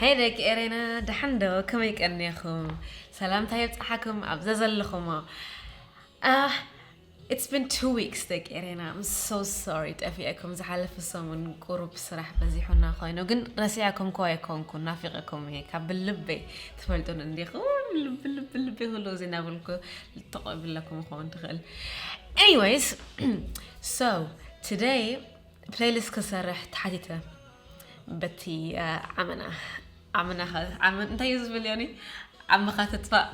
ናይ ደቂ ኤሬና ደሓን ዶ? ከመይ ቀኒኹም? ሰላምታ ይብጻሓኩም ኣብ ዘዘለኹሞ። Ah, it's been two weeks ደቂ ኤሬና። I'm so sorry ጠፊኤኩም። ዝሓለፈ ሰሙን ቁሩብ ስራሕ በዚሑና ኮይኑ፣ ግን ረሲዐኩም እኮ ኣይኮንኩን፣ ናፊቐኩም እየ ካብ ብልበይ። ትፈልጡን እንዲኹም፣ ልብ ልብ ልብ ኩሉ እዚ እናበልኩ ልጥቆ ይብለኩም ክኸውን ትኽእል። Anyways, so today playlist ክሰርሕ ተሓቲተ በቲ ዓመና ዓመና እንታይ እዩ ዝብል ዮኒ? ዓመኻ ትጥፋእ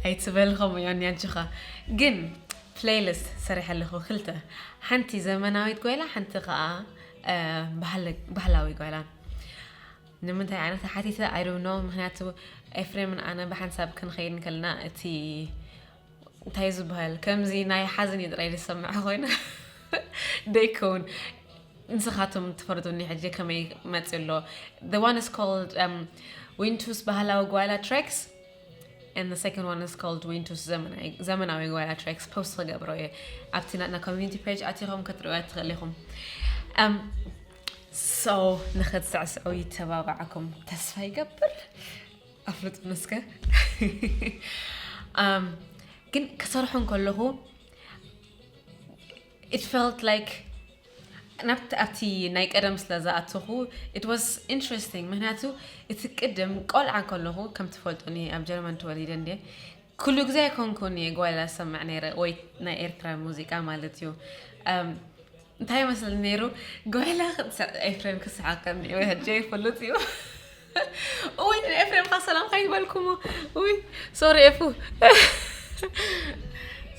ኣይትበል ከምኡ ዮኒ። ኣንቺኻ ግን playlist ሰሪሐ ኣለኹ ክልተ፣ ሓንቲ ዘመናዊት ጓይላ፣ ሓንቲ ከዓ ባህላዊ ጓይላ። ንምንታይ ኣነ ተሓቲተ? I don't know። ምክንያቱ ኤፍሬምን ኣነ ብሓንሳብ ክንኸይድ እንከልና እቲ እንታይ ዝበሃል ከምዚ ናይ ሓዘን እዩ ጥራይ ዝሰምዐ ኮይኑ ደይከውን። ንስኻትኩም ትፈርዱኒ ሕጂ ከመይ መፅእ ኣሎ። The one is called um, Wintus ባህላዊ ጓይላ tracks and the second one is called Wintus ዘመናዊ ጓይላ tracks። Post ክገብሮ እየ ኣብቲ ናትና community page ኣቲኹም ክትርእያ ትኽእል ኢኹም። Um, so ንኽትስዕስዑ ይተባባዓኩም ተስፋ ይገብር። ኣፍልጡኒ እስከ። Um, ግን ክሰርሑ እንከለኹ it felt like ናብቲ ኣብቲ ናይ ቀደም ስለ ዝኣተኹ it was interesting። ምክንያቱ እቲ ቅድም ቆልዓ ከለኹ ከም ትፈልጡኒ ኣብ ጀርመን ተወሊደ እንደ ኩሉ ግዜ ኣይኮንኩን እየ ጓይላ ሰምዕ ነይረ ወይ ናይ ኤርትራ ሙዚቃ ማለት እዩ። እንታይ መስል ነይሩ? ጓይላ ኤፍሬም ክስሓቀኒ ወይ ሕጂ ይፈልጥ እዩ። ወይ ኤፍሬም ካ ሰላም ካይበልኩሞ። ወይ ሶሪ ኤፉ።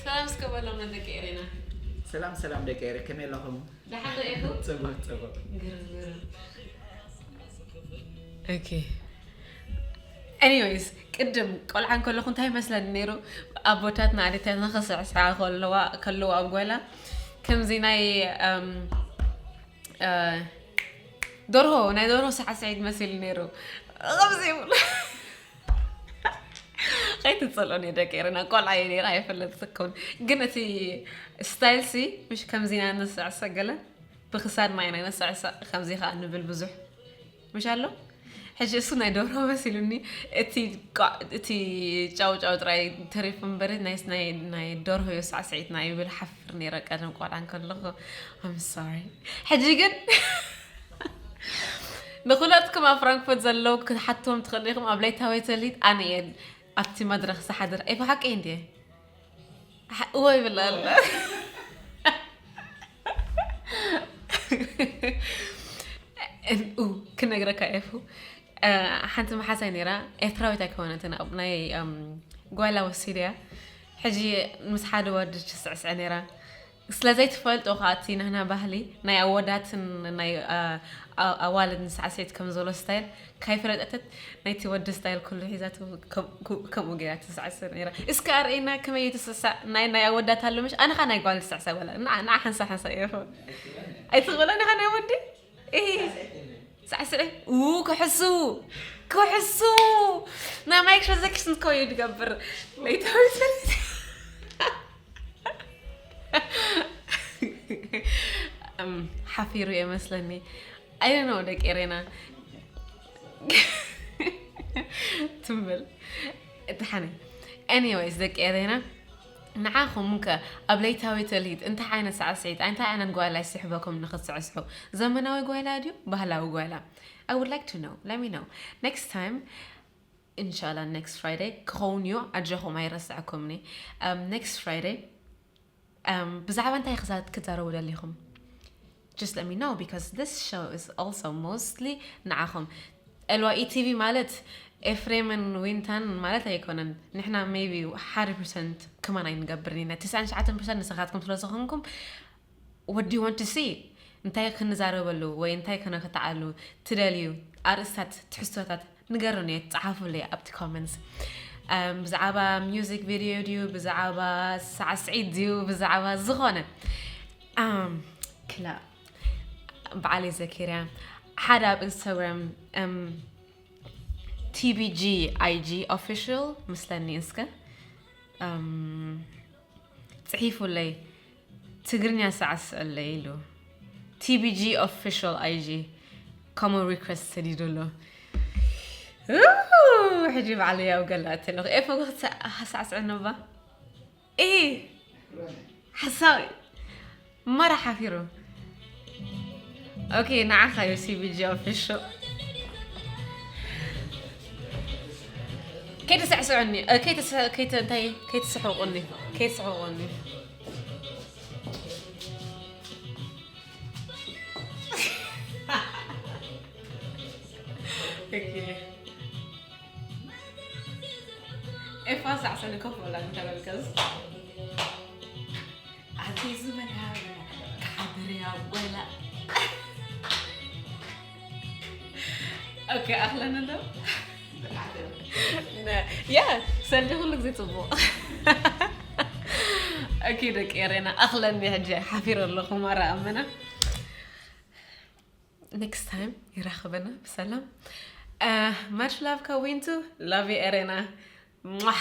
ሰላም እስከ በሎም ነደቂ ኤሬና። ሰላም ሰላም ደቂ ኤሬ ከመይ ኣለኹም? ደሓን ዶ ኤፉ? ጽቡቅ ጽቡቅ። ግርም ግርም። Okay. Anyways ቅድም ቆልዓ እንከለኹ እንታይ መስለኒ ነይሩ? ኣቦታትና ኣዴታትና ክስዕስዓ ከለዋ ከለዋ ኣብ ጓይላ ከምዚ ናይ um, uh, ደርሆ ናይ ደርሆ ሳዕስዒት መሲሉ ነይሩ። ከምዚ ይብሉ። ከይትጸልኦኒ ደቂ ኤረና ቆልዓ እየ ነይረ ኣይፈልጥ ትከውን ግን እቲ style ሲ ምሽ ከምዚ ኢና ንስዕስዕ ገለ ብክሳድና ኢና ንስዕስዕ ከምዚ ከዓ ንብል ብዙሕ ምሽ ኣሎ። ሕጂ እሱ ናይ ደርሆ መሲሉኒ እቲ ቋዕ- እቲ ጫው ጫው ጥራይ ተሪፉ እምበሪ ናይ ናይ ናይ ደርሆ እዩ ሳዕስዒትና ይብል ሓፍር ነይረ ቀደም ቆልዓ እንከለኹ። I'm sorry። ሕጂ ግን ንኩለትኩም ኣብ ፍራንክፈርት ዘለዉ ክትሓትዎም ትኽእሉ ኢኹም ኣብ ለይታዊ ተልሂት ኣነ እየ ኣብቲ መድረኽ ዝሓድር። ኤፋ ሓቂ እንድየ? እዎ ይብል ኣሎ። ክነግረካ ኤፉ ሓንቲ መሓዛይ ነይራ ኤርትራዊት ኣይኮነትን ናይ ጓላ ወሲድያ ሕጂ ምስ ሓደ ወዲ ትስዕስዕ ነይራ ስለ ዘይትፈልጦ ከዓ እቲ ናህና ባህሊ ናይ ኣወዳትን ናይ ኣዋልድን ሳዕስዒት ከም ዘሎ ስታይል ካይፈለጠተት ናይቲ ወዲ ስታይል ኩሉ ሒዛቱ ከምኡ ገይራ ትስዕስዕ ነይራ። እስከ ኣርእየና ከመይ እዩ ትስዕሳዕ? ናይ ናይ ኣወዳት ኣሎ ምሽ ኣነ ኸ ናይ ጓል ዝስዕሳዕ ጓል ኣላ ንዓ ንዓ ሓንሳ ሓንሳ እየ ኸ ኣይትቕበላ ንኻ ናይ ወዲ እሂ ሳዕስዒ ው ክሕሱ ክሕሱ ናይ ማይክሮ ዘክሽን ከው እዩ ዝገብር ለይታዊ ሰልት ሓፊሩ እየ መስለኒ። I don't know ደቂ ኤሬና ትብል እቲ ሓነ anyways ደቂ ኤሬና ንዓኹም ከ ኣብ ለይታዊ ትልሂት እንታይ ዓይነት ሳዕስዒት እንታይ ዓይነት ጓይላ ይስሕበኩም ንክትስዕስዑ? ዘመናዊ ጓይላ ድዩ ባህላዊ ጓይላ? I would like to know. Let me know. Next time ኢንሻላ next Friday ክኸውን እዩ። ኣጆኹም ኣይረስዐኩምኒ። Next Friday ብዛዕባ እንታይ ክትዛረቡ ደሊኹም? Just let me know because this show is also mostly ንዓኹም። ኤልዋ ኢቲቪ ማለት ኤፍሬምን ዊንታን ማለት ኣይኮነን። ንሕና maybe ሓደ percent ከማን ኣይንገብርን ኢና። ትስዓን ትሽዓተን percent ንስኻትኩም ስለ ዝኾንኩም what do you want to see? እንታይ ክንዛረበሉ ወይ እንታይ ክነክትዓሉ ትደልዩ? ኣርእስታት ትሕዝቶታት ንገሩኒ፣ ጸሓፉለይ ኣብቲ comments። ብዛዕባ music video ድዩ ብዛዕባ ሳዕስዒት ድዩ ብዛዕባ ዝኾነ ክላ በዓለይ ዘኪርያ ሓደ ኣብ ኢንስታግራም tbg ig official ምስለኒ እስከ ጽሒፉለይ ትግርኛ ሳዕስዐለይ ኢሉ tbg official ig Common request ሰዲዱ ኣሎ። ኡ፣ ሕጂ ባዕለይ ኣብ ገላ እተለኹ። ኤፎ፣ ክትሳዕስዐኒ እባ። እ፣ ሓሳዊ። ማራ ሓፊሩ። ኦኬ፣ ንዓኻ እዩ ሲ ቢ ጂ official። ከይትስዕስዑኒ፣ እ፣ ከይትስ-፣ ከይት-፣ እንታይ፣ ከይትስሕቁኒ፣ ከይትስሕቁኒ። ኦኬ። ኤፋ ሳዕሰኒ ኮፍ በላ እንተበልከስ። ኣቲ ዝበላ ክሓድር እያ ወላ። ኦኬ፣ ኣኽለኒ ዶ? ያ፣ ሰልዲ ኩሉ ግዜ ጽቡቕ። ኦኬ፣ ደቂ ኤሬና፣ ኣኽለኒ ሕጂ፣ ሓፊረ ኣለኹ፣ ማራ ኣመና። Next time ይራኸበና ብሰላም። Uh, much love ከዊንቱ፣ love you ኤሬና። ሟሕ።